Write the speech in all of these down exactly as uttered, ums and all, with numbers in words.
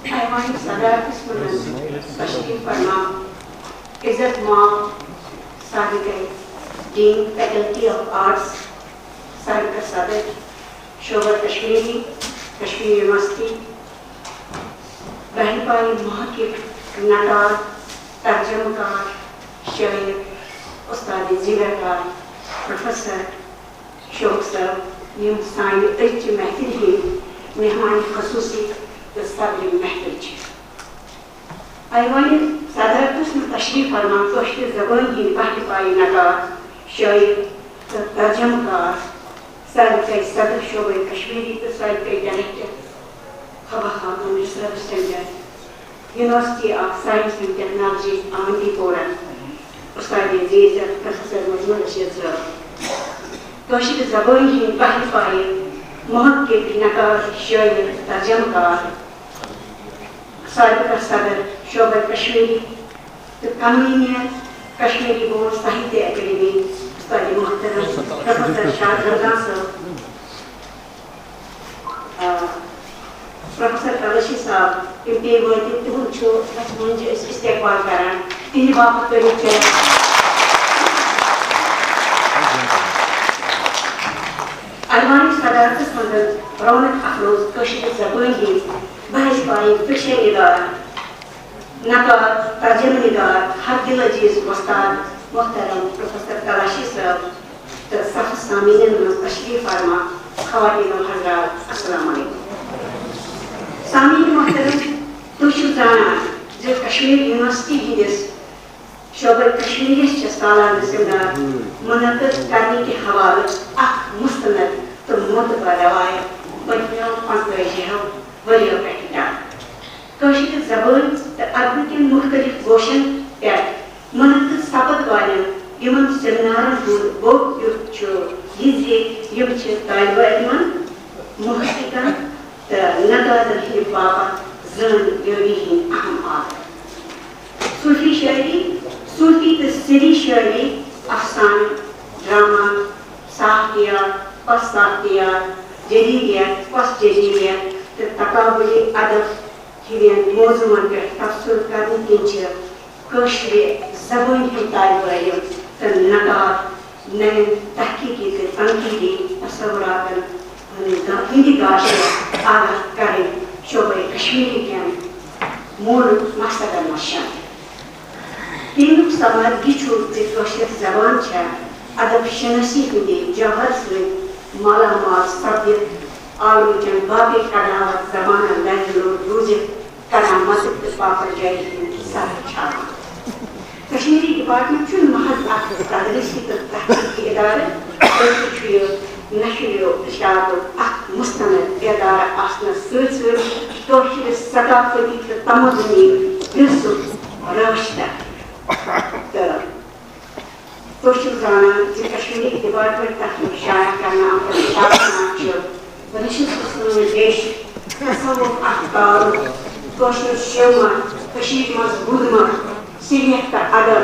ایوان صدارتس منٛز تشریف فرما عزت ماب سابقہ ڈین فیکلٹی آف آرٹس، سابقہ صدر شعبہ کشمیری، کشمیر یونیورسٹی، بہرپائی محقق، نقاد، ترجمہ کار، شاعر، استاد زیرہ کار، پروفیسر شوق صٲب، یِم سانہِ أزچہِ محفلہِ ہٕنٛدۍ مہمان خصوصی تہٕ صدر محفل چھِ۔ ایوانِ صدارتس منٛز تشریف فرما کٲشرِ زبٲنۍ ہٕنٛدۍ بہرپائی نقاد، شٲعر تہٕ ترجمہٕ کار، سابقہ صدر شعبہ کشمیری تہٕ سابقہ director Hawa Khatoon research centre, university of science and technology, Awantipora, استاد عزیز پروفیسر مجموعہ رشید صٲب، کٲشرِ زبٲنۍ ہٕنٛدۍ بہرپائی محقق، نقاد، شٲعر، ترجمہٕ کار، سابقہ صدر شعبہ کشمیری تہٕ convener Kashmiri board Sahitya academy, استاد محترم پروفیسر شاد رمضان صٲب، آ، پروفیسر قریشی صٲب، یِم بیٚیہِ وٲتِتھ، تِہُنٛد چھُ اَسہِ وۄنۍ زِ أسۍ استقبال کران، تِہنٛدِ باپتھ کٔرِو چیئر۔ ایوانِ صدارتس منٛز رونق افروز کٲشرِ زبٲنۍ ہٕنٛدۍ بحث پایہِ فکشن نگار، نقاد، ترجمہ نگار، حق دل عزیز وۄستاد محترم پروفیسر تلاشی صٲب تہٕ صف سامعیٖنن منٛز تشریف فرما خواتین و حضرات، السلام علیکم۔ سامعیٖن محترم، تُہۍ چھِو زانان زِ کشمیر یونیورسٹی ہٕنٛدِس شعبہ کشمیریس چھِ سالانہٕ سیمینار منعقد کرنہٕ کہِ حوالہٕ اکھ مستند تہٕ معتبر روایت پٔتمیو پنٛژتٲجی ہو ؤرِیو پٮ۪ٹھٕ ڈاٹ۔ کٲشرِ زبٲنۍ تہٕ ادبہٕ کٮ۪ن مُختٔلِف گوشن پٮ۪ٹھ منعقد سپد والٮ۪ن یِمن سیمینارن ہُنٛد بوٚڑ یُتھ چھُ یہِ زِ یِم چھِ طٲلبہِ علمن، محققن تہٕ نقادن ہٕنٛدِ باپتھ زٲنۍ یٲری ہٕنٛدۍ اہم آلہٕ۔ صوٗفی شٲعری، صوٗفی تہٕ سری شٲعری، افسانہٕ، ڈرامہ، ساختیات، پس ساختیات، جدیدیت، پس جدیدیت تہٕ تقابلی ادب ہِوٮ۪ن موضوعن پٮ۪ٹھ تبصرٕ کرنہٕ کِنۍ چھِ کٲشرِ زبٲنۍ ہٕنٛدۍ طالبہِ علم تہٕ نقاد نوٮ۪ن تحقیقی تہٕ تنقیدی تصوراتن ہٕنٛدِ گا-، ہٕنٛدِ گاشہِ آگاہ کرٕنۍ شعبہ کشمیری کٮ۪ن مول مقصدن منٛز شٲمِل۔ تمیُک سوال یہِ چھُ زِ کٲشِر زبان چھےٚ ادب شناسی ہٕنٛدِ جوہر سۭتۍ مالا مال سپدِتھ عالمہٕ کٮ۪ن باقٕے قداور زبانن لرِ لوٚر روٗزِتھ کران مدد تہٕ پاپر جاری ہٕنٛدۍ سر چھاوان۔ کشمیری ڈپارٹمنٹ چھُنہٕ محض اکھ تدریسی تہٕ تحقیقی ادارٕ، بلکہِ چھُ یہِ نشریو اشاعتُک اکھ مستند ادارٕ آسنس سۭتۍ سۭتۍ کٲشرِ ثقافتی تہٕ تمدنی ورثُک رٲچھ کران۔ تہٕ تُہۍ چھِو زانان زِ کشمیری ڈپارٹمنٹ تحقیق شائع کرنہٕ آمتن اشاعتن منٛز چھِ رشس سۭتۍ ریش، تصوف، اخبار، کٲشُر شعر، کٔشیٖرِ منٛز روٗدمُت سریت تہٕ ادب،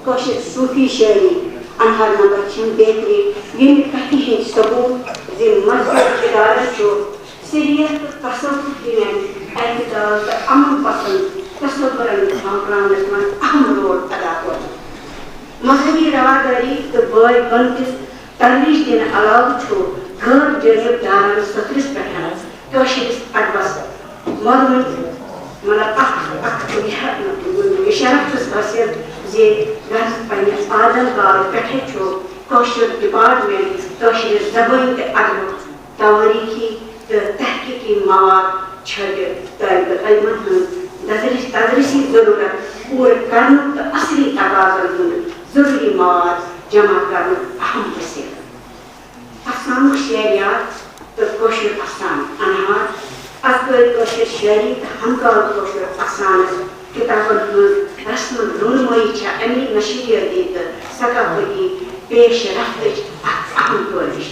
کٲشِر صوٗفی شٲعری، انہار نمبر چھِم بیترِ، ییٚمہِ کتھِ ہٕنٛدۍ ثبوت زِ مذہبی ادارن چھُ سریت تہٕ تصوف ہٕنٛدٮ۪ن اعتدال تہٕ امن پسند تصورن ہُنٛد تھاونس منٛز اہم رول ادا کوٚرمُت۔ مذہبی رواداری تہٕ بٲے بنتِس ترویج دِنہٕ علاوٕ چھُ غٲر جٲنب دارانہٕ سوٚتھرِس پٮ۪ٹھ کٲشرِس ادبس مۄدوٕنۍ، مطلب، اکھ، اکھ یہِ، یہِ شرف چھُس حٲصِل زِ غرض پننہِ آدم کالہٕ پٮ۪ٹھے چھُ کٲشُر ڈپارٹمنٹ کٲشرِ زبٲنۍ تہٕ ادبُک توٲریٖخی تہٕ تحقیٖقی مواد چھٲپِتھ طٲلبہِ علمن ہٕنٛز تدریس-، تدریسی ضروٗرت پوٗرٕ کرنُک تہٕ عصری تقاضن ہُنٛد ضروٗری مواد جمع کرنُک اہم وسیلہٕ۔ افسانُک شعریات تہٕ کٲشُر افسانہٕ، انہار، ازکٲلۍ کٲشِر شٲعری تہٕ ہمکال کٲشُر افسانہٕ کِتابن ہٕنٛز رسم رونمٲیی چھےٚ اَمی نشریٲتی تہٕ ثقافتی پیش رفتٕچ اکھ اہم کٲوِش۔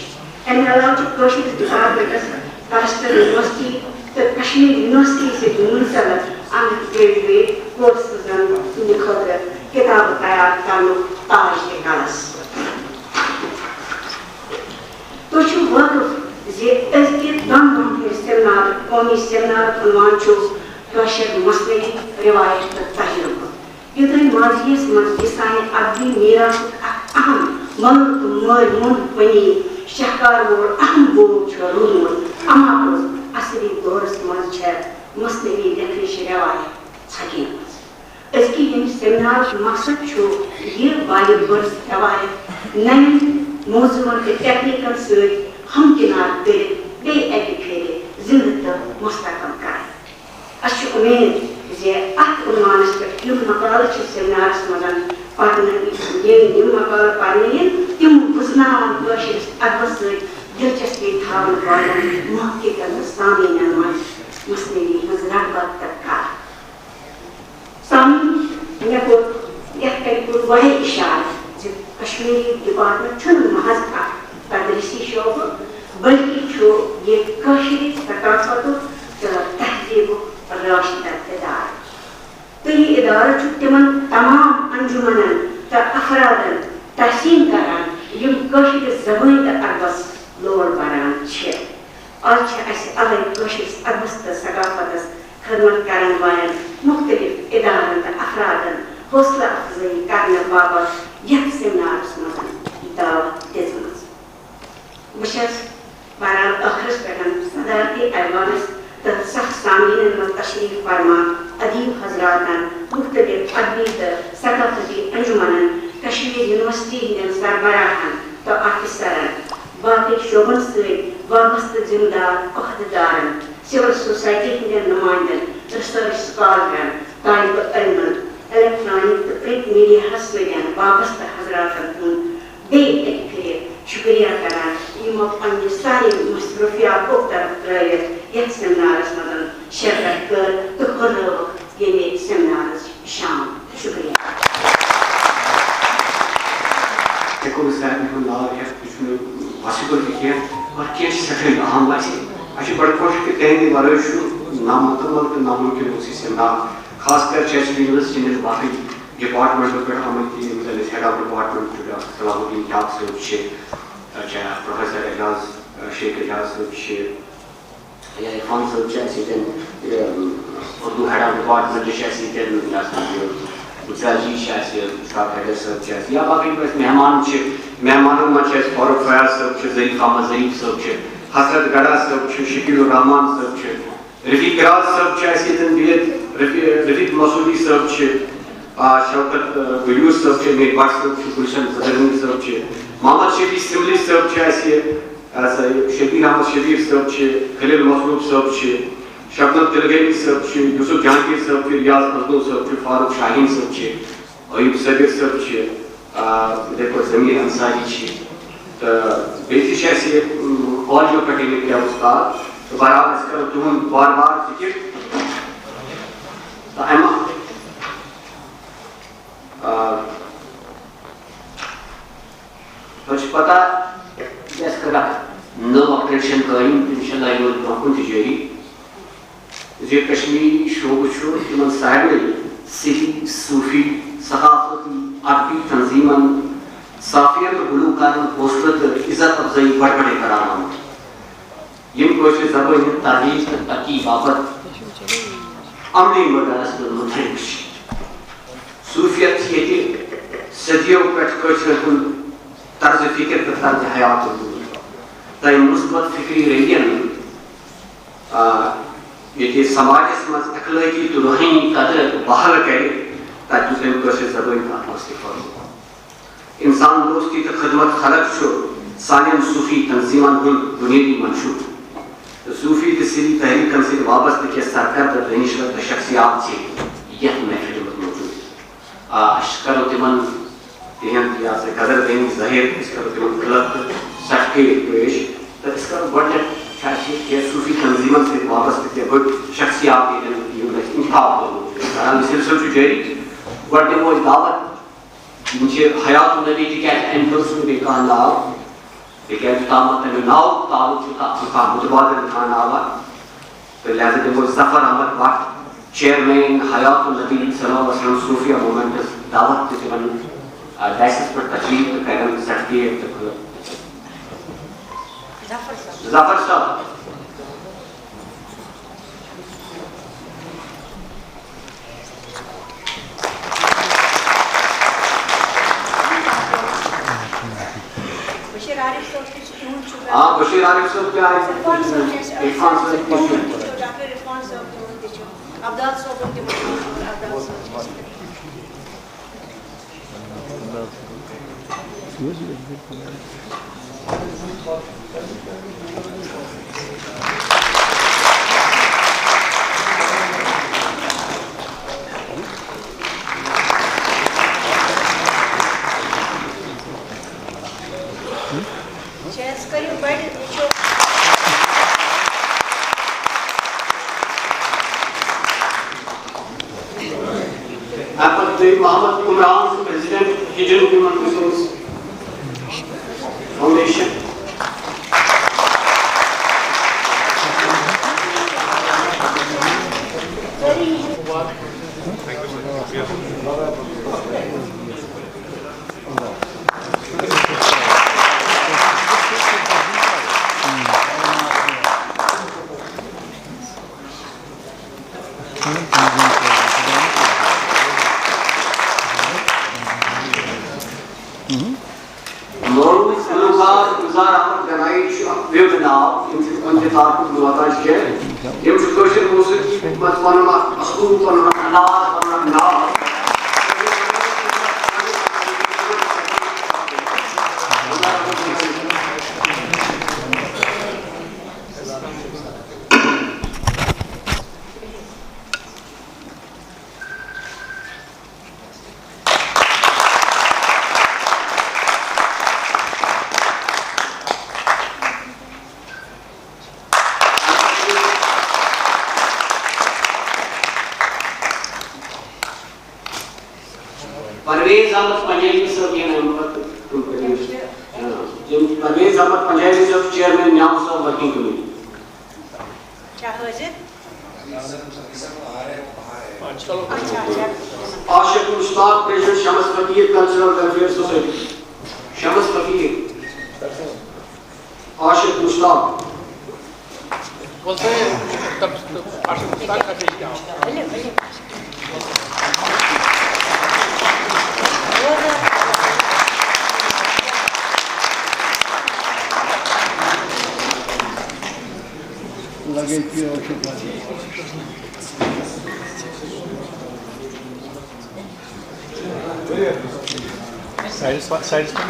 اَمہِ علاوٕ چھُ کٲشرِس ڈپارٹمنٹس کلسٹر یونیورسٹی تہٕ کشمیر یونیورسٹی سۭتۍ منسلک انڈر گریجویٹ کورسزن ہٕنٛدِ خٲطرٕ کِتابہٕ تیار کرنُک تاج تہِ کلس۔ تُہۍ چھِو وٲقف زِ أزکہِ دۄن دۄہن ہٕنٛدِ سیمینارُک قومی سیمینارُک عنوان چھُ کٲشِر مثنوی، روایت تہٕ تجربہٕ۔ یوٚتام ماضی یَس منٛز یہِ سانہِ ادبی میراثُک اکھ اہم مۄلُل تہٕ مٲلۍ مۄنٛد پنی شہکار وول اہم گوٚو چھُ روٗدمُت، اما پوٚز عصری دورس منٛز چھےٚ مثنوی لیکھنٕچ روایت ژھۄکیمٕژ۔ أزکہِ ییٚمہِ سیمینارُک مقصد چھُ یہِ بالہِ بٔرٕژ روایت نوٮ۪ن موضوعن تہٕ ٹیکنیکن سۭتۍ ہمکنار کٔرِتھ بیٚیہِ اکہِ پھِرِ زِندٕ تہٕ مستحکم کرٕنۍ۔ اسہِ چھِ اُمید زِ اتھ عنوانس پٮ۪ٹھ یِم مقالہٕ چھِ سیمینارس منٛز پرنہٕ یِن، یِم مقالہٕ پرنہٕ یِن، تِم بُزناون کٲشرِس ادبس سۭتۍ دلچسپی تھاون والٮ۪ن محققن تہٕ سامعیٖنن منٛز مثنوی ہٕنٛز رغبت تہٕ کتھ۔ سامعیٖن، مےٚ کوٚر یتھ کٔنۍ کوٚر گۄڈے اشارٕ زِ کشمیری ڈپارٹمنٹ چھُنہٕ محض اکھ تدریسی شعبہٕ، بلکہ چھُ یہِ کٲشرِ ثقافتُک تہٕ تہذیبُک رٲچھ دار ادارٕ۔ تہٕ یہِ ادارٕ چھُ تِمن تمام انجمنن تہٕ افرادن تحسین کران، یِم کٲشرِ زبٲنۍ تہٕ ادبس لول بران چھِ۔ از چھِ اسہِ اوے کٲشرِس ادبس تہٕ ثقافتس خدمت کرن والٮ۪ن مختلف ادارن تہٕ افرادن حوصلہٕ افزٲیی کرنہٕ باپتھ یتھ سیمینارس منٛز دعوت دِژمٕژ۔ بہٕ چھَس بہرحال ٲخرس پٮ۪ٹھ صدارتی ایوانس تہٕ سخ سامعیٖنن منٛز تشریف فرما ادیب حضراتن، مختلف ادبی تہٕ ثقافتی انجمنن، کشمیر یونیورسٹی ہٕنٛدٮ۪ن سربراہن تہٕ آفیسرن، باقی شعبن سۭتۍ وابستہٕ ذمہٕ دار عہدٕ دارن، سول سوسائٹی ہٕنٛدٮ۪ن نمائندن، ریسرچ سکالرن، طالب علمن، الیکٹرانک تہٕ پرنٹ میڈیاہس سۭتۍ وابستہٕ حضراتن ہُنٛد بیٚیہِ اکہِ پھِرِ شُکریہ کران، یِمو پننہِ سارے مصروفیات اُکطرف ترٲوِتھ یتھ سیمینارس منٛز شرکت کٔر تہٕ ہُرٲوٕکھ ییٚمہِ سیمینارٕچ شان۔ شُکریہ۔ ہیٚکو نہٕ سارنٕے ہُنٛد ناو ہیٚتھ، یہِ چھُنہٕ possible تہِ کینٛہہ، مگر کینٛہہ چھِ سٮ۪ٹھاہ اہم اَسہِ۔ اَسہِ چھُ بڑٕ خۄش کہِ تِہنٛدِ ورٲے چھُ نامُکمل تہٕ نامُمکِن اوس یہِ سیمینار۔ خاص کر چھِ اَسہِ یونیورسٹی ہٕنٛدٮ۪ن باقٕے ڈپارٹمنٹو پٮ۪ٹھ آمٕتۍ تہِ، یِم زَن اَسہِ head of department چھُ، ڈاکٹر صلاح الدین ٹاپ صٲب چھِ، اچھا، پروفیسر اعجاز، شیخ اعجاز صٲب چھِ، یا عرفان صٲب چھِ اَسہِ ییٚتٮ۪ن، یہِ، اردو head of department چھِ اَسہِ ییٚتٮ۪ن، یہِ ہسا یہِ، گُلزار جی چھِ اَسہِ، مشتاق حیدر صٲب چھِ اَسہِ، یا باقٕے یِم اَسہِ مہمان چھِ، مہمانَن منٛز چھِ اَسہِ فاروق فیاض صٲب چھِ، ظریف احمد ظریف صٲب چھِ، حسرت گڑھا صٲب چھِ، شکیل الرحمان صٲب چھِ، رفیق راز صٲب چھِ اَسہِ ییٚتٮ۪ن بِہِتھ، رفیق، رفیق مسعودی صٲب چھِ، آ، شوکت، آ، گلیوس صٲب چھِ، میر بٹ صٲب چھِ، گلشن زدرنی صٲب چھِ، محمد شفیع سملی صٲب چھِ اَسہِ، آ، سا یہِ شبیر احمد شبیر صٲب چھِ، خلیل مصروف صٲب چھِ، شبنم تلگٲمی صٲب چھِ، یوسف جہانگیر صٲب چھِ، ریاض مزدور صٲب چھِ، فاروق شاہین صٲب چھِ، ایوب صابر صٲب چھِ، آ، یِتھَے پٲٹھۍ ضمیٖر انصاری چھِ۔ تہٕ بیٚیہِ تہِ چھِ اَسہِ یہِ، اَم، کالجو پٮ۪ٹھ ییٚتہِ کینٛہہ اُستاد۔ تہٕ بہرحال، أسۍ کَرو تِہُنٛد بار بار ذِکِر۔ تہٕ اَمہِ، آ، تۄہہِ چھِ پَتہ، یہِ اَسہِ کٔر اَکھ نٔو اَکھ tradition قٲیِم، اِنشاءاللہ یہِ روزِ برٛونٛہہ کُن تہِ جٲری۔ زِ کشمیری شعبہٕ چھُ تِمن سارنٕے سِری، صوٗفی، ثقافتی، ادبی تنظیمن، صحافین تہٕ گلوکارن حوصلہٕ تہٕ عزت افزٲیی بڑبڑے کران آمُت، یِم کٲشرِ زبٲنۍ ہٕنٛدِ ترویج تہٕ ترقی باپتھ عملی مٲدانس منٛز مُتحرک چھِ۔ صوٗفیت چھِ ییٚتہِ صدیو پٮ۪ٹھ کٲشرٮ۪ن ہُنٛد طرز فکر تہٕ طرز حیات روٗدمُت۔ تہٕ یِم مثبت فکری رٔیَن آ، ییٚتہِ سماجس منٛز اخلٲقی تہٕ روحٲنی قدر بحال کرِ، تتہِ دیُت أمۍ کٲشرِ زبٲنۍ تہٕ ادبس تہِ فروغ۔ انسان دوستی تہٕ خدمت خلق چھُ سانٮ۪ن صوفی تنظیمن ہُنٛد بنیٲدی منشور۔ تہٕ صوفی تہٕ سری تحریکن سۭتۍ وابستہٕ کینٛہہ سرکردٕ دٲنشور تہٕ شخصیات چھِ یتھ محفلہِ منٛز موجود۔ آ، أسۍ کرو تِمن تِہنٛد یہِ ہسا قدر دٲنی ظٲہِر، أسۍ کرو تِمن خلق تہٕ سرٹیفکیٹ پیش، تہٕ أسۍ کرو گۄڈٕنٮ۪تھ چھِ اَسہِ کینٛہہ صوٗفی تنظیٖمن سۭتۍ وابستہٕ کینٛہہ بٔڑۍ شخصیات ییٚتٮ۪ن، یِہُنٛد اَسہِ انتخاب کوٚرمُت چھُ۔ بہرحال، یہِ سلسلہٕ چھُ جٲری۔ گۄڈٕ دِمو أسۍ دعوت، یِم چھِ حیات النبی، تِکیٛازِ أمۍ کٔر سُہ بیٚیہِ کانٛہہ ناو، تِکیٛازِ یوٚتام تَمیُک ناو تعلق چھُ، تَتھ چھُ کانٛہہ متبادل کانٛہہ ناوا۔ تہٕ لہذا دِمو ظفر احمد بٹ، چیئرمین حیات النبی صلی اللہ علیہ وسلم صوفیہ موومنٹس، دعوت تہٕ تِمن، آ، ڈائسس پٮ۪ٹھ تشریف تہٕ کرن سرٹیفکیٹ تہٕ خلق۔ ظفر صٲب۔ آ، بشیر عارف صٲب تہِ آیہِ۔ عرفان صٲب تہِ چھُ، ڈاکٹر عرفان صٲب تِمن تہِ چھُ، عبدال صٲبُن تِمن تہِ چھُ، عبدال صٲب۔ چیس کٔرِو بڑِ، وٕچھو۔ اَمہِ پتہٕ گٔے محمد عمران، پریزیڈنٹ ہجرت ہیومن ریسورس فاؤنڈیشن۔ مولوی گلوکار گلزار احمد گنایی چھُ اکھ ویوٚد ناو، ییٚمہِ سۭتۍ کُنہِ تہِ طاقت واتان چھُ۔ یِم چھِ کٲشِر موسیقی منٛز پنُن اکھ اسلوب، پنُن اکھ انداز، پنُن اکھ ناو۔ پرویز احمد پنجابی صٲب یِن اَمہِ پتہٕ۔ یِم پرویز احمد پنجابی صٲب، چیئرمین نیام صٲب ورکنگ کمیٹی۔ چھا حٲضِر؟ اچھا، اچھا۔ عاشق مشتاق، پریزیڈنٹ شمس فقیر کلچرل ویلفیئر سوسائٹی۔ شمس فقیر۔ عاشق مشتاق۔ بولتے ہیں، تب، تب عاشق مشتاق کا پیش کیا ہوگا؟ لگے کہ عاشق مشتاق۔ سائیڈس پہ، سائیڈس پہ۔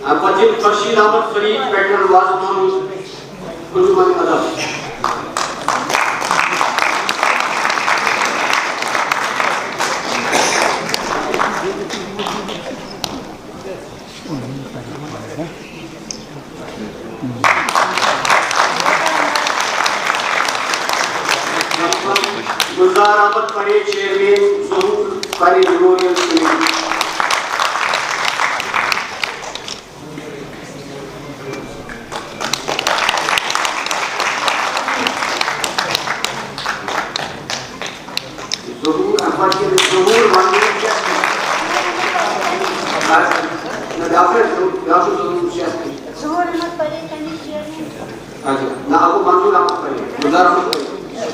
اَمہِ پتہٕ یِم خورشید احمد فرید، پیٹرن وازوان، انجمن ادب۔ گلزار احمد پرے، چیئرمین ظہور پرے میموریل کمیٹی۔ ظہور احمد، ظہور منظور کیا؟ نہ، ڈاکٹر ظہور، ڈاکٹر ظہور کیا؟ ظہور احمد پرے، تَمِکۍ چیئرمین۔ اچھا، نہ، ابو منظور احمد پرے، گلزار احمد پرے۔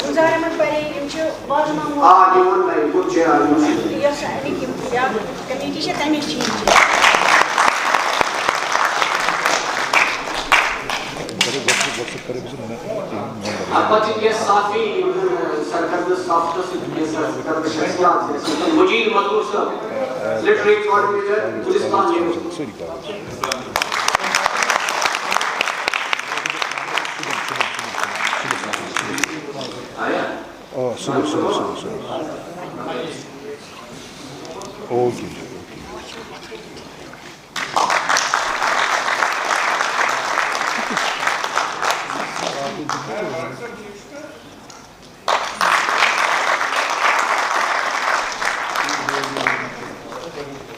گلزار احمد پرے، یِم چھِ وازوان وول۔ آ، یِمن نہ، یِم چھِ، آ، یِم چھِ۔ یۄس اَمِکۍ یِم بیٛاکھ کمیٹی چھِ، تَمِکۍ چھِ یِم چیٖز۔ اَمہِ پتہٕ چھِ کینٛہہ صحافی، یِم زَن سرکردٕ صحافتس سۭتۍ کینٛہہ سرکردٕ شخصیات چھِ، یِتھ کٔنۍ مجید مزور صٲب، لٹریری کوآرڈینیٹر، گلستان نیوز۔ آیا؟ آ، صُبحس، صُبحس، صُبحس، صُبحس۔ اوکے جی، اوکے۔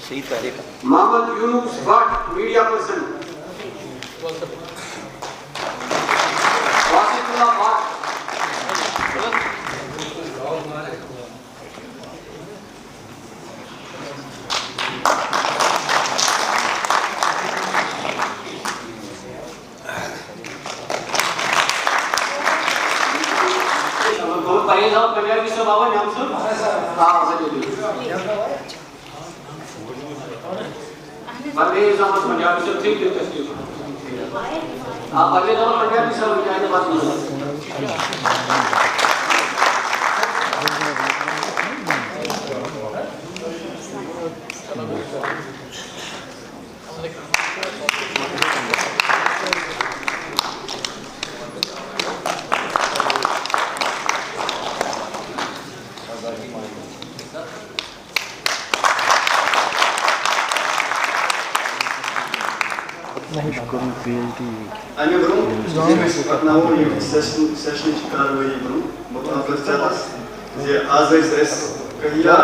صحیح طریقہ۔ محمد یونس بٹ، میڈیا پرسن۔ باسط اللہ بٹ۔ پرہیز احمد پنجابی صٲب آوا، نیام صٲب؟ آ، ؤلِو، ؤلِو۔ پرویز احمد پنجابی صٲب، تھٲیِو تُہۍ تشریٖف۔ آ، پرویز احمد پنجابی صٲب، کیٛازِ نہٕ پتہٕ یِیِو؟ اَمہِ برٛونٛہہ زِ أسۍ پَکناوو یہِ سیشن، سیشنٕچ کاروٲیی برٛونٛہہ، بہٕ وَنہٕ تۄہہِ ژےٚ زِ آز ٲسۍ اَسہِ کہیا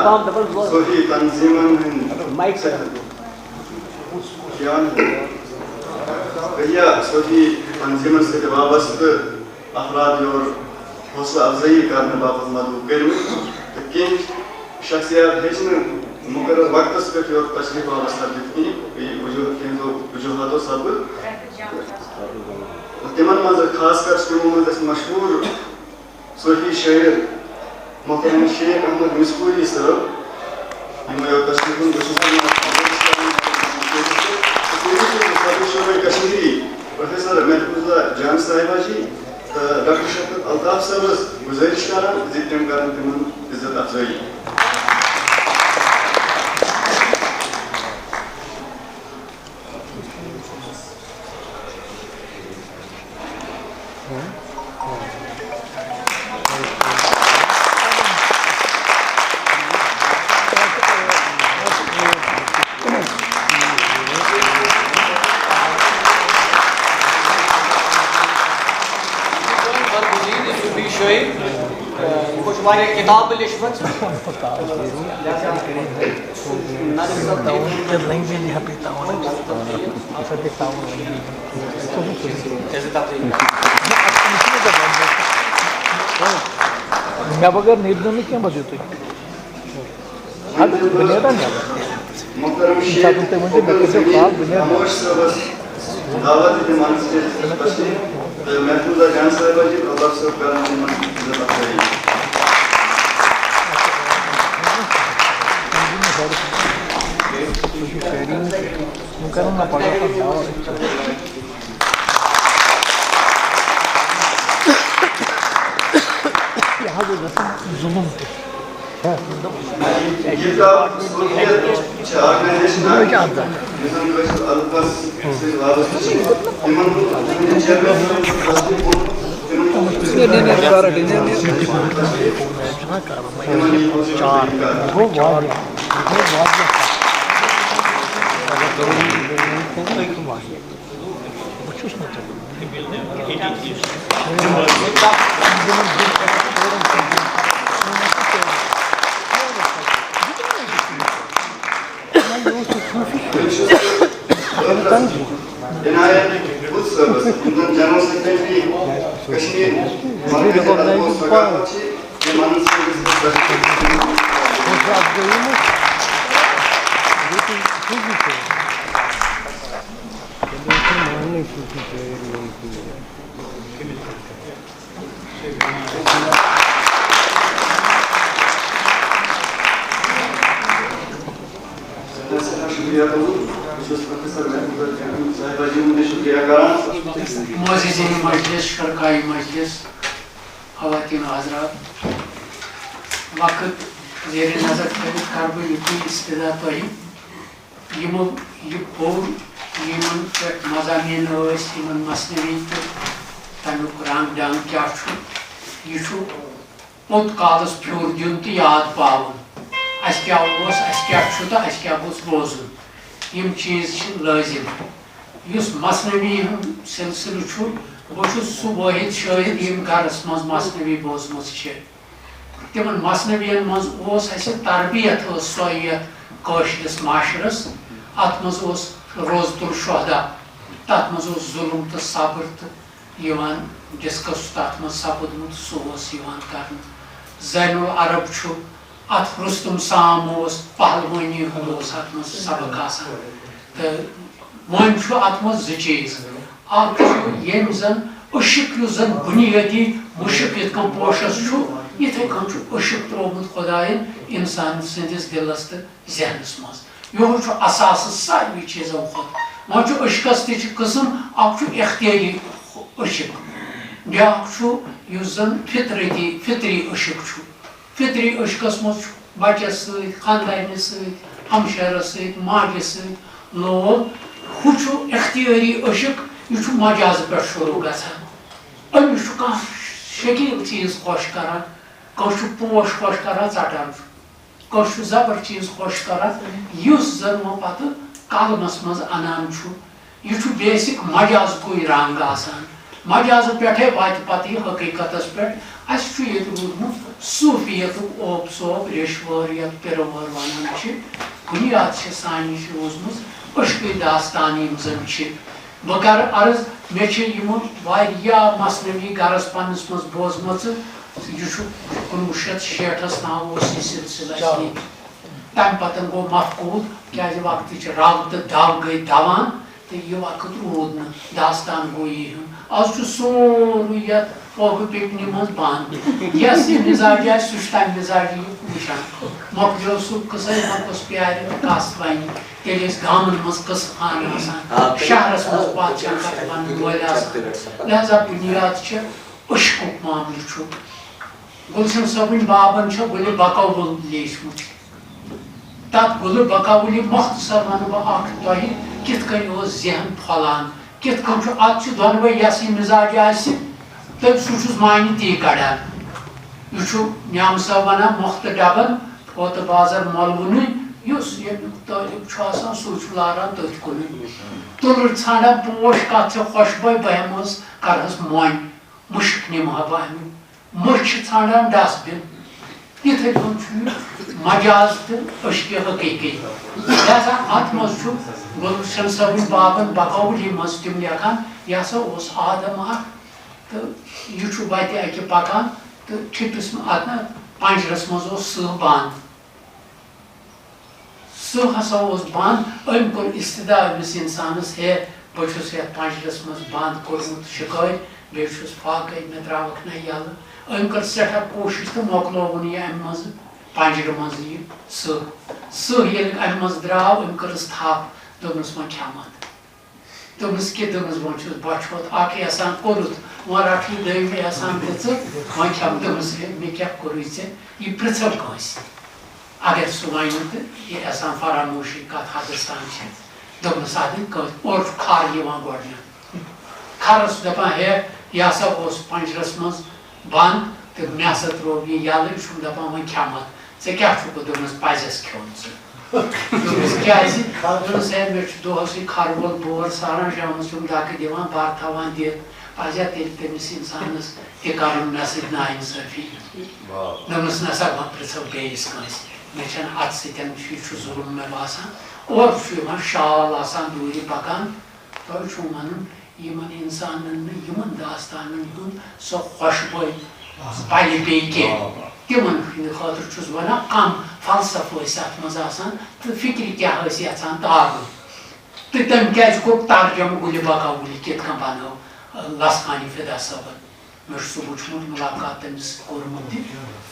صوفی تنظیٖمَن ہٕنٛدۍ یا صوفی تنظیٖمَن سۭتۍ وابستہٕ افراد یور حوصلہٕ افزٲیی کرنہٕ باپتھ مدعو کٔرمٕتۍ تہٕ کینٛہہ شخصیات ہیٚچ نہٕ مُقرر وقتس پٮ۪ٹھ یور تشریف آور سپدِتھ کِہیٖنۍ، بیٚیہِ وجوہ-، کینٛژو وجوہاتو سببہٕ۔ تہٕ تِمن منٛز خاص کر چھِ تِمو منٛز اَسہِ مشہوٗر صوفی شٲعر محترم شیخ احمد مِسکوٗری صٲب، یِمو یور تشریف اوٚن، بہٕ چھُس وَنان، تہٕ بیٚیہِ چھُس بہٕ فضل شعرا کشمیری پروفیسر محفوظ اللہ جان صاحبہ جی تہٕ ڈاکٹر شفقت الطاف صٲبس گُزٲرِش کران زِ تِم کرن تِمن عزت افزٲیی۔ یِمو چھِ واریاہ کِتابہٕ لیچھمٕژ۔ نظر ثبت۔ مےٚ بغٲر نیرِو نہٕ کینٛہہ، بس یِتُے۔ اَدٕ بہٕ نیرٕ نا نٮ۪بر۔ ییٚمہِ ساتہٕ تُہۍ ؤنِو، مےٚ کٔرۍزیو کال، بہٕ نیرٕ نٮ۪بر۔ دعوت دِتھ یِم اَنسٹیجَس پٮ۪ٹھ تشریٖف تہٕ محفوظہ جان صٲبہ جی، اللہ صٲب کرن تِمن عزت افزٲیی۔ وۄنۍ کرو نا پگاہ پتہٕ دعوت۔ یہِ حظ اوس گژھان ظُلُم تہِ۔ عنایت بٹ صٲبس، یِم زن جنرل سیکرٹری کشمیر مرکز ادب و ثقافت چھِ، تِمن سۭتۍ سٮ۪ٹھاہ سٮ۪ٹھاہ شُکریہ تُہُنٛد۔ بہٕ چھُس پروفیسر محمود جان صاحبہ جی ہُنٛد تہِ شُکریہ کران۔ معززین مجلس، شرکای مجلس، خواتین و حضرات، وقت زیر نظر تھٲوِتھ کرٕ بہٕ یُتُے استدعا تۄہہِ۔ یِمو یہِ پوٚر، یِمن پٮ۪ٹھ مضامین ٲسۍ، یِمن مثنوی تہٕ تَمیُک رنگ ڈنگ کیٛاہ چھُ، یہِ چھُ پوٚت کالس پھیُر دیُن تہٕ یاد پاوُن۔ اَسہِ کیٛاہ اوس، اَسہِ کیٛاہ چھُ تہٕ اَسہِ کیٛاہ گوٚژھ روزُن۔ یِم چیٖز چھِ لٲزِم۔ یُس مثنوی ہُنٛد سلسلہٕ چھُ، بہٕ چھُس سُہ وٲحد شٲہد، ییٚمۍ گرس منٛز مثنوی بوزمٕژ چھِ۔ تِمن مثنوین منٛز اوس اَسہِ تربیت ٲس سۄے یَتھ کٲشرِس معاشرس۔ اَتھ منٛز اوس روزتُ الشہدا، تَتھ منٛز اوس ظُلُم تہٕ صبر تہٕ یِوان ڈسکس تَتھ منٛز سپُدمُت، سُہ اوس یِوان کرنہٕ۔ زین العرب چھُ، اَتھ رُستُم سام اوس، پہلوٲنی ہُنٛد اوس اَتھ منٛز سبق آسان۔ تہٕ وۄنۍ چھُ اَتھ منٛز زٕ چیٖز۔ اَکھ چھُ ییٚمۍ زَن عشق، یُس زَن بُنیٲدی مُشک یِتھ کٔنۍ پوشَس چھُ، یِتھَے کٔنۍ چھُ عشق ترٛوومُت خۄدایَن اِنسان سٕنٛدِس دِلَس تہٕ ذہنَس منٛز۔ یِہوٚے چھُ اثاثہٕ ساروٕے چیٖزو کھۄتہٕ۔ وۄنۍ چھُ عشقَس تہِ چھِ قٕسٕم، اَکھ چھُ اختیٲری عشق، بیٛاکھ چھُ یُس زَن فطرتی، فطری عشق چھُ۔ فطری عشقَس منٛز چھُ بَچَس سۭتۍ، خانٛدارنہِ سۭتۍ، ہمشیرَس سۭتۍ، ماجہِ سۭتۍ لول۔ ہُہ چھُ اختیٲری عشق، یہِ چھُ مجازٕ پٮ۪ٹھ شروٗع گژھان۔ أمِس چھُ کانٛہہ شکیٖل چیٖز خۄش کران، کانٛہہ چھُ پوش خۄش کران، ژَٹان چھُ۔ کٲنٛسہِ چھُ زبر چیٖز خۄش کران، یُس زن وۄنۍ پتہٕ قلمس منٛز انان چھُ۔ یہِ چھُ بیسک مجازکُے رنگ آسان۔ مجازٕ پٮ۪ٹھے واتہِ پتہٕ یہِ حقیٖقتس پٮ۪ٹھ۔ اَسہِ چھُ ییٚتہِ روٗدمُت صوٗفیتُک اوپ ژوپ، ریٚشوٲر یتھ پِرٕ وٲر ونان چھِ، بُنیاد چھِ سانہِ یہِ روٗزمٕژ عشقٕے داستان یِم زن چھِ۔ بہٕ کرٕ عرض، مےٚ چھِ یِمہٕ واریاہ مثنوی گرس پننِس منٛز بوزمژٕ۔ یہِ چھُ کُنوُہ شیٚتھ شیٹھس تام اوس یہِ سلسلہٕ اَسہِ ییٚتہِ۔ تمہِ پتہٕ گوٚو مفقوٗد، کیازِ وقتٕچ رگ تہٕ دو گٔے دوان تہٕ یہِ وقت روٗد نہٕ۔ داستان گوٚو یی ہیوٗ۔ از چھُ سورُے یتھ پوگہٕ پکنہِ منٛز بند۔ یس یہِ مزاج آسہِ، سُہ چھُ تمہِ مزاجہِ یہِ وٕچھان۔ مۄکلیو سُہ قصے، وۄنۍ کُس پیارِ کس ونہِ۔ تیٚلہِ ٲسۍ گامن منٛز قصہٕ خانہٕ آسان، آ، تیٚلہِ شہرس منٛز آ، پادشاہ تیٚلہِ کتھ ونن وٲلۍ آسان۔ لہذا بُنیاد چھِ عشقُک معاملہٕ چھُ۔ گُلشن صٲبٕنۍ بابن چھِ گُلِ بقول لیٖچھمٕژ۔ تتھ گُلِ بقولہِ مۄختصر ونہٕ بہٕ اکھ تۄہہِ، کِتھ کٔنۍ اوس ذہن پھۄلان، کِتھ کٔنۍ چھُ۔ اتھ چھِ دۄنوے، یس یہِ مزاج آسہِ تہٕ سُہ چھُس معنی تی کڑان۔ یہِ چھُ نیام صٲب ونان، مۄختہٕ ڈبن پھوتہٕ بازر مۄلوُنٕے، یُس ییٚمیُک طٲلب چھُ آسان، سُے چھُ لاران تٔتھۍ کُنُے۔ تُلٕر ژھانڈان پوش، کتھ چھِ خۄشبوے، بہٕ ہٮ۪مہٕ حظ کرہس مۄنۍ، مُشک نِمہٕ ہا بہٕ امیُک۔ مٔچھ چھِ ژھانڈان ڈسٹ بِن۔ یِتھے کٔنۍ چھُ یہِ مجاز تہٕ عشقِ حقیقی۔ لہذا اتھ منٛز چھُ گُلشن صٲبٕنۍ بابن بقولی منٛز تِم لیکھان، یہِ ہسا اوس آدم اکھ تہٕ یہِ چھُ وتہِ اکہِ پکان تہٕ ٹھِپِس منٛز، اتھ نہ پنجرس منٛز اوس سٕہہ بند۔ سُہ ہسا اوس بند، أمۍ کوٚر استدعا أمِس انسانس، ہے، بہٕ چھُس یتھ پنجرس منٛز بند کوٚرمُت شِکٲرۍ، بیٚیہِ چھُس فاقے، مےٚ ترٛاوکھ نہ یَلہٕ۔ أمۍ کٔر سٮ۪ٹھاہ کوٗشِش تہٕ مۄکلووُن یہِ امہِ منٛزٕ، پنجرٕ منٛزٕ یہِ سٕہہ۔ سٕہہ ییٚلہِ امہِ منٛزٕ درٛاو، أمۍ کٔرٕس تھپھ، دوٚپنَس، وۄنۍ کھٮ۪متھ۔ دوٚپنَس، کہِ، دوٚپنَس، وۄنۍ چھُس بۄچھِ ہوت اکھ احسان کوٚرُتھ، وۄنۍ رَٹھ یہِ دوٚیِم احسان تہِ ژٕ، وۄنۍ کھٮ۪مہٕ۔ دوٚپنَس، ہے، مےٚ کیٛاہ کوٚرُے ژےٚ؟ یہِ پرٛژھو کٲنٛسہِ۔ اگر سُہ وَنہِ تہٕ یہِ احسان فراموشی کَتھ حدس تام چھِ۔ دوٚپنَس، اَدٕ کٲنٛسہِ، اورٕ چھُ کھَر یِوان گۄڈٕنٮ۪تھ۔ کھَرَس دَپان، ہے، یہِ ہسا اوس پَنجرَس منٛز بنٛد تہٕ مےٚ ہسا ترٛوو یہِ یَلہٕ، یہِ چھُم دَپان، وۄنۍ کھٮ۪مَتھ۔ ژےٚ کیٛاہ چھُکھ؟ دوٚپنَس، پَزٮ۪س کھیوٚن ژٕ۔ دوٚپنَس، کیٛازِ؟ دوٚپنَس، ہے، مےٚ چھُ دۄہَسٕے کھَرٕ وول بور ساران، شامَس چھُم دَکہٕ دِوان، بَر تھاوان دِتھ۔ پَزِ ہا تیٚلہِ تٔمِس اِنسانَس تہِ کَرُن مےٚ سۭتۍ نااِنصٲفی۔ واہ۔ دوٚپنَس، نہ سا، وۄنۍ پِرٛژھو بیٚیِس کٲنٛسہِ، مےٚ چھَنہٕ اَتھ سۭتۍ، یہِ چھُ ظُلُم مےٚ باسان۔ اورٕ چھُ یِوان شال آسان دوٗرِ پَکان، تۄہہِ چھُو وَنُن، یِمن اِنسانن نہٕ یِمن داستانن ہُنٛد سۄ خۄشبوے پَلہِ پیٚیہِ کینٛہہ۔ تِمن ہٕنٛدِ خٲطرٕ چھُس بہٕ وَنان، کم فلسفہٕ ٲسۍ اَتھ منٛز آسان تہٕ فِکرِ کیٛاہ ٲسۍ یَژھان تارُن۔ تہٕ تٔمۍ کیٛازِ کوٚر ترجمہٕ گُلِ بقا گُلہِ کِتھ کٔنۍ بنٲو، ٲ، لسخانہِ فدا صٲبن؟ مےٚ چھُ سُہ وٕچھمُت، مُلاقات تٔمِس سۭتۍ کوٚرمُت تہِ۔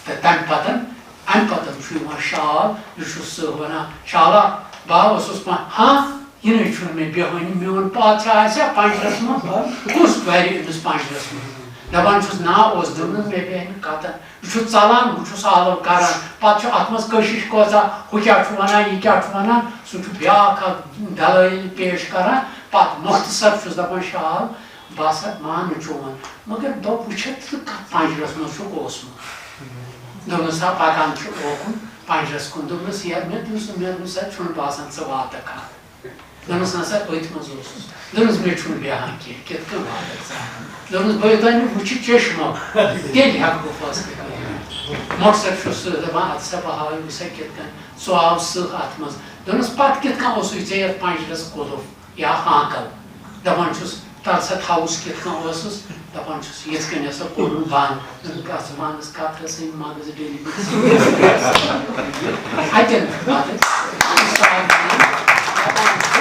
تہٕ تَمہِ پَتہٕ، اَمہِ پَتہٕ چھُ یِوان شال، یہِ چھُ سُہ وَنان، "شالا، بہٕ ہا اوسُس پانہٕ، ہاں؟" یہِ نَے چھُنہٕ مےٚ بیہوٲنی۔ میون پادشاہ آسہِ ہا پنجرس منٛز، کُس بَرِ أمِس پنجرس منٛز؟ دَپان چھُس، "نا، اوس دوٚپمُت مےٚ بیہہِ نہٕ قطعاً۔" یہِ چھُ ژَلان، بہٕ چھُس آلو کران۔ پَتہٕ چھُ اَتھ منٛز کٔشِش کۭژاہ، ہُہ کیٛاہ چھُ وَنان، یہِ کیٛاہ چھُ وَنان، سُہ چھُ بیٛاکھ اَکھ دلٲیِل پیش کران۔ پَتہٕ مۄختصر چھُس دَپان، "شال، بہٕ ہسا مانہٕ چون، مگر دۄہ وٕچھتھ ژٕ کَتھ پنجرس منٛز چھُکھ اوسمُت؟" دوٚپمَس، "ہا، پَکان چھُ اوکُن پنجرس کُن۔" دوٚپمَس، "یَتھ مےٚ دوٚپُس، مےٚ دوٚپمَس، اَتہِ چھُنہٕ باسان ژٕ واتَکھ اَتھ۔" دوٚپمَس، "نہ سا، أتھۍ منٛز اوسُس۔" دوٚپمَس، "مےٚ چھُنہٕ بیہان کینٛہہ، کِتھ کٔنۍ واتَکھ ژٕ اَتھ؟" دوٚپمَس، "بہٕ یوٚتام نہٕ وٕچھِ چشمو، تیٚلہِ ہٮ۪کہٕ بہٕ فٲصلہٕ کٔرِتھ۔" مۄخصر چھُ سُہ دَپان، "اَدٕ سا، بہٕ ہاوے، وٕچھ سا کِتھ کٔنۍ ژٕ آو سٕہہ اَتھ منٛز۔" دوٚپمَس، "پَتہٕ کِتھ کٔنۍ اوسُے ژےٚ یَتھ پنجرس قُلُف یا ہانکل؟" دَپان چھُس، تَلہٕ سا تھاوُس کِتھ کٔنۍ اوسُس، دَپان چھُس، یِتھ کٔنۍ ہسا کوٚرُن بنٛد۔ دوٚپُن، کَتھ زمانَس کَتھ ٲسٕے مغز ڈٔلۍ مٕتۍ۔ اَتٮ۪ن چھُ پَتہٕ دَپان چھُ،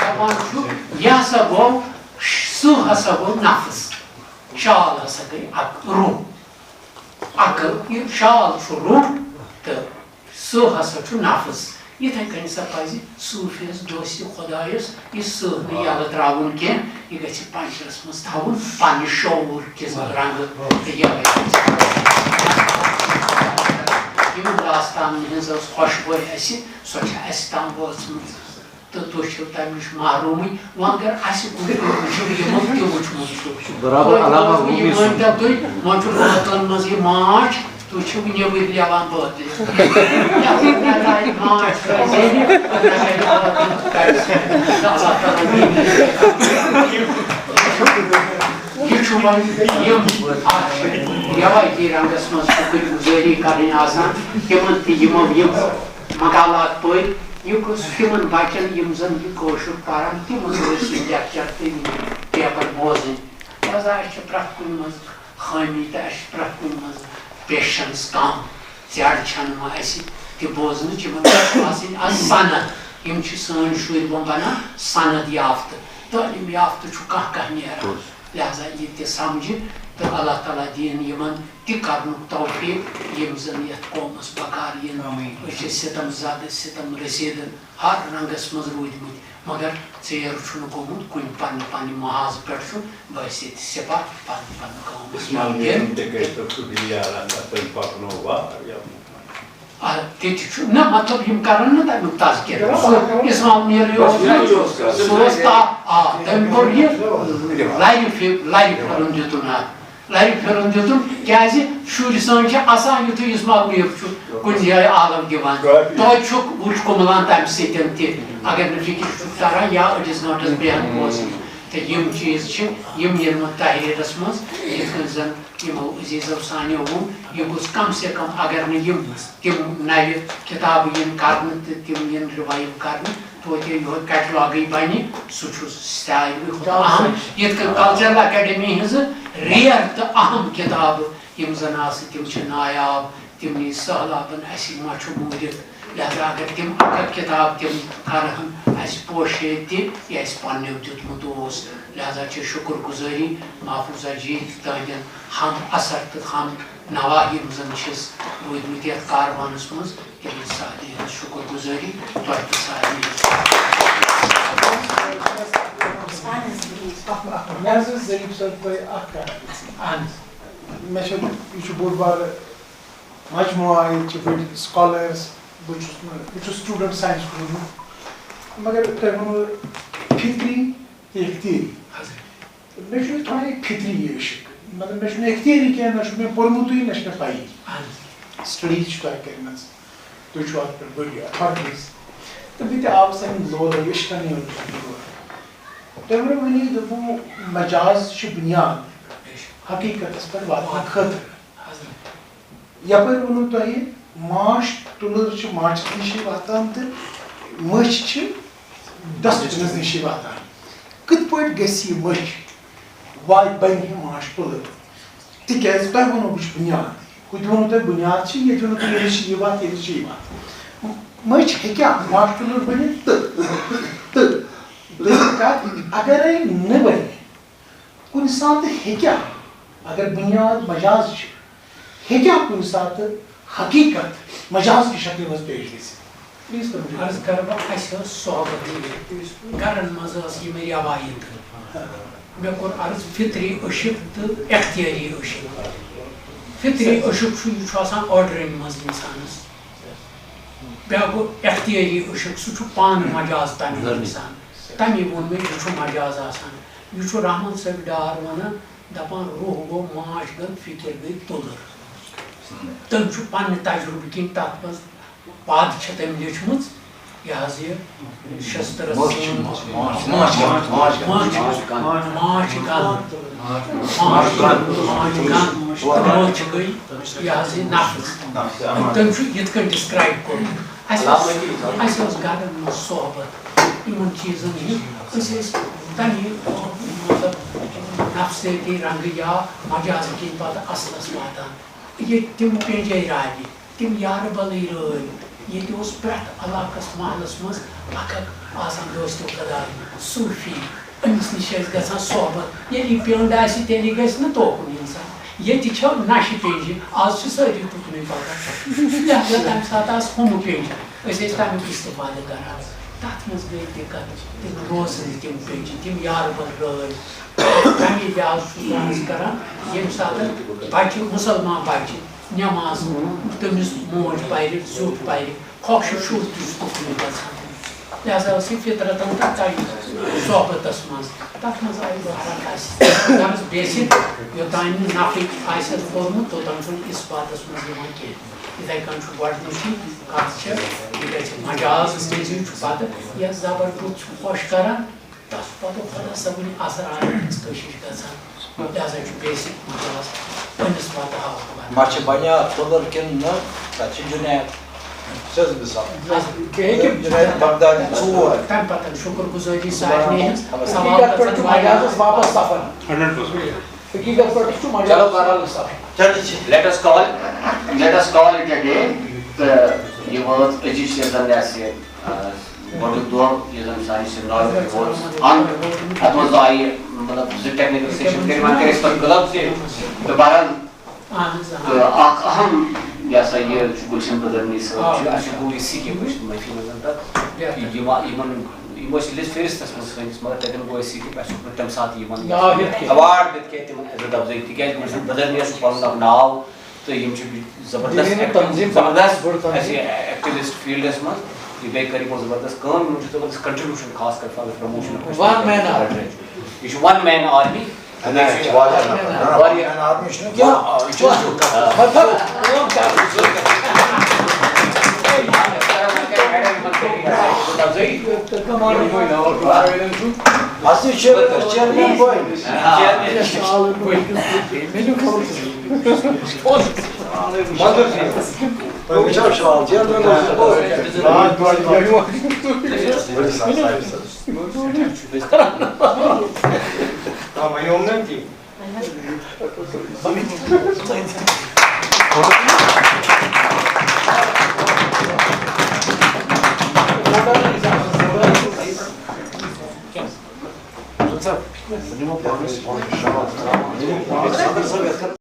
دَپان چھُ، یہِ ہسا گوٚو، سُہ ہسا گوٚو نفس، شال ہسا گٔے اَکھ روح۔ اَکھ، یہِ شال چھُ روح تہٕ سُہ ہسا چھُ نفس۔ یِتھَے کٔنۍ سا پَزِ صوٗفیَس، دوسہِ خۄدایَس یہِ سٕہہ نہٕ یَلہٕ ترٛاوُن کینٛہہ، یہِ گژھِ پنجرَس منٛز تھاوُن پنٛنہِ شعوٗر کِس رنٛگہٕ تہٕ یَوَے گژھِ۔ یِمَن داستانَن ہٕنٛز ٲس خۄشبوے اَسہِ، سۄ چھےٚ اَسہِ تام وٲژمٕژ۔ تہٕ تُہۍ چھِو تَمہِ نِش محروٗمٕے۔ وۄنۍ اگر اَسہِ کُنہِ وٕچھِو، یِمو تہِ وٕچھمُت چھُ۔ برابر علامہ روٗمی سُنٛد۔ یہِ مٲنۍ تو تُہۍ، وۄنۍ چھُ بٲتلَن منٛز یہِ ماچھ، تُہۍ چھِو نیٚبٕرۍ لٮ۪وان بٲتلہِ۔ یَتھ منٛز مےٚ لایہِ ماچھ ترٛٲوِتھ، ییٚلہِ اللہ تعالیٰ دِیہِ۔ یہِ چھُ وۄنۍ یِم اَتھ رٮ۪وٲیتی رنٛگَس منٛز شُکُر گُزٲری کَرٕنۍ آسان، تِمَن تہِ یِمو یِم مقالات پٔرۍ، یہِ گوٚژھ تِمن بچن، یِم زن یہِ کٲشُر پرن، تِمن گوٚژھ یہِ لیکچر تہٕ یہِ پیپر بوزٕنۍ۔ لہذا اَسہِ چھِ پرٛٮ۪تھ کُنہِ منٛز خٲمی تہٕ اَسہِ چھِ پرٛٮ۪تھ کُنہِ منٛز پیشنس کم۔ ژیڑ چھنہٕ وۄنۍ اَسہِ تہِ بوزنٕچ، یِمن گژھِ آسٕنۍ از سند۔ یِم چھِ سٲنۍ شُرۍ وۄنۍ بنان سند یافتہٕ، تعلیٖم یافتہٕ چھُ کانٛہہ کانٛہہ نیران۔ لہذا یہِ تہِ سمجھِ تہٕ اللہ تعالیٰ دِیِن یِمن تہِ کرنُک توفیٖق، یِم زَن یَتھ قومَس بکار یِن۔ آمیٖن۔ أسۍ چھِ ستم زدٕ، ستم رسیدٕ ہر رنگس منٛز روٗدۍمٕتۍ، مگر ژیر چھُنہٕ گوٚمُت کُنہِ پننہِ پننہِ محاذ پٮ۪ٹھ چھُ بحیثیت سپاہ پننہِ پننہِ قومَس اسماعیل منٛز۔ میٖرُن تہِ گٔے تہٕ فُڈلی یاران، تَتھ تٔمۍ پَکنوو واریاہ۔ آ، تہِ تہِ چھُ۔ نہ، مطلب، یِم کرن نہٕ تَمیُک تذکرٕ۔ سُہ اسماعیل میٖر یہِ اوس، سُہ اوس تا-، آ، تٔمۍ کوٚر یہِ لَرِ فِ-، لَرِ پھِرُن دیُتُن اَتھ۔ لَرِ پھِرُن دیُتُن، کیٛازِ شُرۍ سٲنۍ چھِ اَسان یُتھُے اسماعیل میٖر چھُ کُنہِ جایہِ آلو دِوان۔ توتہِ چھُکھ وٕچھ کُملان تَمہِ سۭتۍ تہِ، اگر نہٕ فِکرِ چھُکھ تَران یا أڈِس گٲنٛٹَس بیٚہن اوس۔ تہٕ یِم چیٖز چھِ، یِم یِنہٕ وۄنۍ تحریٖرَس منٛز، یِتھ کٔنۍ زَن یِمو عزیزو سانیو ووٚن، یہِ گوٚژھ کم سے کم، اگر نہٕ یِم تِم نوِ کتابہٕ یِن کرنہٕ تہٕ تِم یِن revive کرنہٕ، توتہِ یِہوٚے catalogٕے بنہِ، سُہ چھُ ساروٕے کھۄتہٕ اہم۔ یِتھ کٔنۍ Cultural Academy ہٕنٛزٕ rare تہٕ اہم کتابہٕ، یِم زن آسہٕ، تِم چھِ نایاب، تِم نی سہلابن، اَسہِ ما چھُ موٗدِتھ۔ لہذا اگر تِم اکھ اکھ کتاب تِم کرہن اَسہِ پوشے تہِ، یہِ اَسہِ پننیو دیُتمُت اوس۔ لہذا چھِ شُکر گُزٲری محفوظہ جی تہنٛدٮ۪ن ہم عصر تہٕ ہم نوا یِم زن چھِس روٗدۍمٕتۍ یتھ کاروانس منٛز، تِمن سارنٕے ہٕنٛز شُکر گُزٲری، تۄہہِ تہِ سارنٕے ہٕنٛز۔ مےٚ حظ ٲس ظریٖف صٲب تۄہہِ اکھ کتھ پرژھٕنۍ۔ اہن حظ۔ مےٚ چھُ، یہِ چھُ بوٚڑ بارٕ مجموعہ، ییٚتہِ چھِ بٔڑۍ scholars، بہٕ چھُس نہٕ، بہٕ چھُس student science کوٚرمُت، مگر تۄہہِ ووٚنوُ فطری تہٕ اختیٲری۔ حضرت۔ مےٚ چھُ تھوڑا یہِ فطری یہِ عشق، مطلب، مےٚ چھُنہٕ اختیٲری کینٛہہ، نہ چھُ مےٚ پوٚرمُتُے، نہ چھُ مےٚ پَیی۔ اہن حظ۔ Studies چھِ تۄہہِ کٔرمٕژ، تُہۍ چھِو اَتھ پٮ۪ٹھ بٔڑۍ authorities۔ تہٕ بہٕ تہِ آوُس اَمہِ لولہٕ عشقَن یور۔ تۄہہِ ووٚنوُ وٕنی، دوٚپوُ، مجاز چھُ بُنیاد حقیٖقتَس پٮ۪ٹھ واتنہٕ خٲطرٕ۔ حضرت۔ یپٲرۍ ووٚنوُ تۄہہِ، ماچھ تُلٕر چھِ ماچھَس نِشی واتان تہٕ مٔچھ چھِ ڈسٹبِنَس نِشی واتان۔ کِتھ پٲٹھۍ گژھِ یہِ مٔچھ وا-، بَنہِ یہِ ماچھ تُلٕر؟ تِکیٛازِ تۄہہِ ووٚنوُ، بہٕ چھُس بُنیاد۔ ہُہ تہِ ووٚنوُ تۄہہِ، بُنیاد چھِ، ییٚتہِ ووٚنوُ تۄہہِ، ییٚتہِ چھِ یہِ وَتھ، ییٚتہِ چھِ یہِ وَتھ۔ مٔچھ ہیٚکیٛاہ ماچھ تُلٕر بٔنِتھ؟ تہٕ، تہٕ، تہٕ کَتھ، اگرے نہٕ بَنہِ، کُنہِ ساتہٕ ہیٚکیٛاہ، اگر بُنیاد مجاز چھِ، ہیٚکیٛاہ کُنہِ ساتہٕ حقیٖقت مجاز کہِ شکلہِ منٛز پیش گٔژھِتھ؟ Please continue۔ عرض کَرٕ بہٕ، اَسہِ ٲس صحبت، گَرَن منٛز ٲس یِمَے رٮ۪وایت۔ مےٚ کوٚر عرض فطری عشق تہٕ اختیٲری عشق۔ فطری عشق چھُ، یہِ چھُ آسان ordering منٛز اِنسانَس۔ بیٛاکھ گوٚو اختیٲری عشق، سُہ چھُ پانہٕ مجاز تَمہِ اِنسان۔ تَمی ووٚن مےٚ، یہِ چھُ مجاز آسان۔ یہِ چھُ رحمان صٲب ڈار وَنان، دَپان، روح گوٚو ماچھ گَن، فِکِر گٔے تُلٕر۔ تٔمۍ چھُ پننہِ تجرُبہٕ کِنۍ تَتھ منٛز پَد چھِ تٔمۍ لیٚچھمٕژ، یہِ حظ یہِ شستٕرَس ماچھ، سۭتۍ۔ ماچھ، ماچھ، ماچھ، ماچھ، ماچھ، ماچھ گَن، ماچھ گَن، ماچھ گَن، تہٕ ماچھ گٔے یہِ حظ یہِ نفٕژ۔ تٔمۍ چھُ یِتھ کٔنۍ describe کوٚرمُت۔ اَسہِ اوس، اَسہِ اوس گَرَن منٛز صحبت یِمَن چیٖزَن ہِنٛز۔ أسۍ ٲسۍ تَمی، مطلب، نفسیٲتی رنٛگہٕ یا مجازٕ کِنۍ پَتہٕ اَصلَس واتان۔ ییٚتہِ تِم پینجے راوِ، تِم یارٕ بَلٕے رٲوۍ۔ ییٚتہِ اوس پرٛٮ۪تھ علاقَس، محلَس منٛز اَکھ اَکھ آسان دوستِ خۄداے، صوٗفی۔ أمِس نِش ٲسۍ گژھان صحبت۔ ییٚلہِ یہِ پیوٚنٛد آسہِ، تیٚلی گژھِ نہٕ توکُن اِنسان۔ ییٚتہِ چھو نشہِ پیٚنجہِ، آز چھِ سٲری تُکنُے پکان۔ لہذا تمہِ ساتہٕ آسہٕ ہُمہٕ پیٚنجہِ، أسۍ ٲسۍ تمیُک استفادٕ کران۔ تتھ منٛز گٔے دِقت، تِم روزٕ نہٕ تِم پیٚنجہِ، تِم یارٕ بل رٲے۔ تمے لحاظ چھُس بہٕ عرض کران، ییٚمہِ ساتہٕ بچہِ، مسلمان بچہِ نماز، تٔمِس موج پرِ، زیُٹھ پرِ، خۄش شُر تہِ چھُ تُکنُے گژھان۔ لہذا ٲس یہِ فطرتن تہٕ تَمہِ صحبتس منٛز۔ تَتھ منٛز آیہِ بہرحال اَسہِ غرض بیسِک، یوٚتام نہٕ نفی آسہِ اَتھ کوٚرمُت، توٚتام چھُنہٕ اِثباتس منٛز یِوان کینٛہہ۔ یِتھَے کٔنۍ چھُ گۄڈٕنِچی کَتھ چھےٚ، یہِ گژھِ مجاز مٔنٛزِو چھُ پَتہٕ، یَتھ زبر بُتھ چھُ خۄش کران، تَس پَتہٕ خۄدا صٲبٕنۍ اثرات ہٕنٛز کٔشِش گژھان۔ لہذا چھُ بیسِک مجاز پنٛنِس وَتہٕ ہاوُن۔ ما چھِ بنیاد تُلر کِنہٕ نہ؟ تَتہِ چھِ جُنید۔ چھِ حظ مثال؟ حضرت۔ بیٚیہِ ہیٚکہِ جُنید بغدادی ژور۔ تَمہِ پَتہٕ شُکر گُزٲری سارنٕے ہٕنٛز۔ سوال حقیٖقت پٮ۪ٹھ چھُ گژھن واریاہ۔ مجازَس واپس سفر۔ Hundred percent. حقیٖقت پٮ۪ٹھ چھُ مجازَس واپس سفر۔ چلو جی۔ Let us call, let us call it a day. تہٕ یہِ وٲژ أزِچ یۄس زَن یہِ اَسہِ، آ، گۄڈٕنیُک دۄہ یُس زَن سانہِ سیمنارُک یہِ ووت اَنٛد، اَتھ منٛز آیہِ مطلب زٕ ٹیکنیکل سیشن کٔرۍ، وۄنۍ کٔرۍ أسۍ پَتہٕ کٕلب تہِ۔ تہٕ بہرحال، اہن حظ، آ۔ تہٕ اکھ اہم، یہِ ہسا یہِ چھُ گُلشن بدرنی صٲب آ۔ چھُ، اَسہِ گوٚو یہِ سِکِپ، أسۍ چھِ معٲفی منٛگان تَتھ۔ بہتر۔ یِم، یِمن، یِم ٲسۍ لِسٹ فہرستس منٛز سٲنِس، مگر تَتٮ۪ن گوٚو اَسہِ سِکِپ، اَسہِ چھُ تَمہِ ساتہٕ یِمن ناو ہیوٚت کینٛہہ۔ ایوارڈ دِتھ کینٛہہ تِم عزت افزٲیی، تِکیٛازِ گُلشن بدرنیَس چھُ پَنُن اکھ ناو تہٕ یِم چھِ زبردست دِنہٕ ایکٹیو-، تنظیٖم زبردست پَنُن بٔڑ تنظیٖم۔ اَسہِ ایکٹیوِسٹ فیٖلڈَس منٛز۔ یہِ بیٚیہِ کٔر یِمو زبردست کٲم، یِمَن چھُ زبردست کنٹریبیوشن خاص کر for promotion. One man army۔ یہِ چھُ ون مین آرمی۔ نہ، یہِ چھُ واریاہ نفر۔ نہ، نہ، واریاہ۔ One man army چھُنہٕ کینٛہہ۔ آ، یہِ چھُ زیُٹھ۔ مطلب، کٲم کَرُن زیُٹھ۔ اَصلی چھُ چیئرمین بوے۔ منظور جی۔ وٕچھو شال، چیئرمین اوس بوے۔ آ، وۄنۍ اوٚن نہ أتی۔ صدر صٲب، یَتھ کَر